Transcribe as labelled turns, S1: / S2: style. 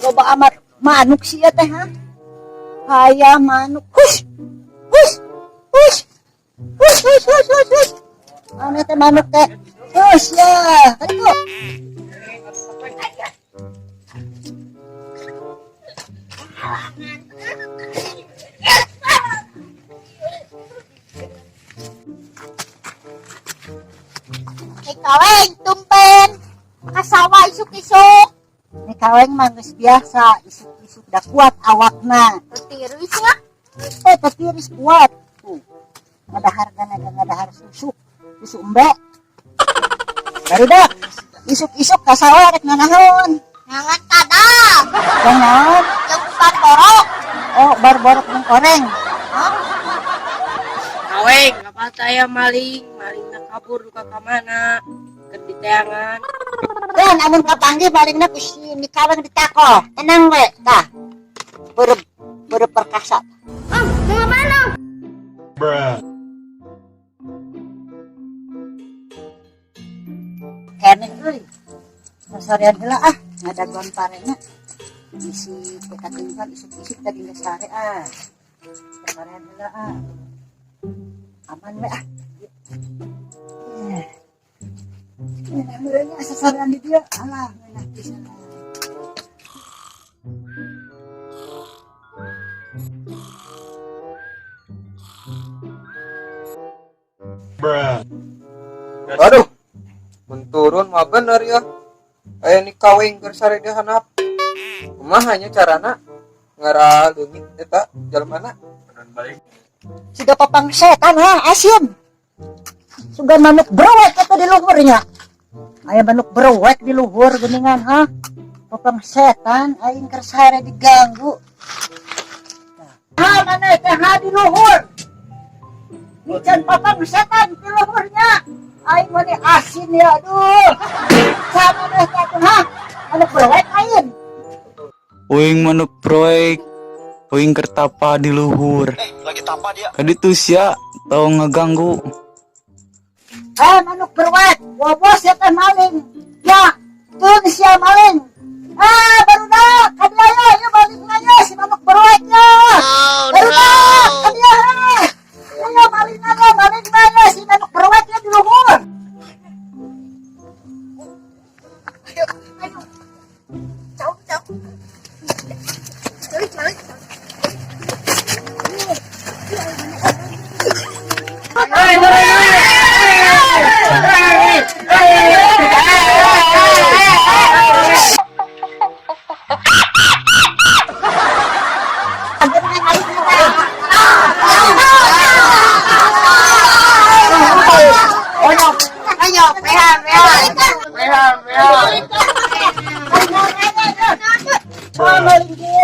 S1: Loba amat manuk sia teh, ha? Haya manuk. Hush! Hush! Hush! Hush, hush, hush, hush, hush. Ano teh manuk teh? Hush ya. Kaditu.
S2: Ikaw tumben. Kasawa isuk-isuk.
S1: Ni kaweng mah geus biasa isuk-isuk da kuat awakna.
S2: Tiris nga.
S1: Eh, tatiris kuat. Tuh. Ngadahar ka na ngadahar susuk. Susu embe. Barudak. Isuk-isuk kasawa rek nanaon.
S2: Nangan tada.
S1: Yang naon?
S2: Yang bar borok.
S1: Oh, bar borok ng koreng.
S2: Hah?
S3: Kaweng, apa saya maling, maling na kabur duka ka mana? Keur diteangan.
S1: Dan amun kapanggih malingna ku si ni kaweng ditako. Tenang we, tah. Ber berperkasa.
S2: Ah, mau ngapain?
S4: Bruh.
S1: Keneh euy. Sasarean heula ah, ngadaguan parena. Isi katinggal isuk-isuk tadi geus sare ah. Sasarean heula ah. Aman we ah. Eh. Ngeunah meureun sasarean di dieu. Alah, ngeunah pisan.
S4: Bruh.
S5: Aduh, mun turun mah bener ya. Aya ni kaweng keur sare di handap. Kumaha nya carana ngara leungit eta jalmana?
S1: Siga papang setan ha, asin. Suga manuk browek eta di luhurnya. Aya manuk browek di luhur geuningan ha. Papang setan aing keur sare diganggu. Ha mana teh ha di luhur. Mican papang setan di luhurnya. Aing mah ni asin ya aduh. Sama teh atuh ha. Manuk browek aing.
S6: Uing manuk proyek, uing kertapa di luhur.
S7: Lagi tapa dia.
S6: Kaditu sia tong ngeganggu.
S1: Eh manuk berwek, bobos ya teh maling. Ya, tun sia maling. Ah, barudak, kadia ya, ya balik ya si manuk berwek ya. Barudak, kadia ha. Ayo maling ya, maling ya si manuk berwek ya di luhur.
S2: Ayo, ayo. Jauh, jauh. Cari, cari. Ayo, pehan, pehan.
S5: Pehan, pehan.
S1: Ah, maling dia.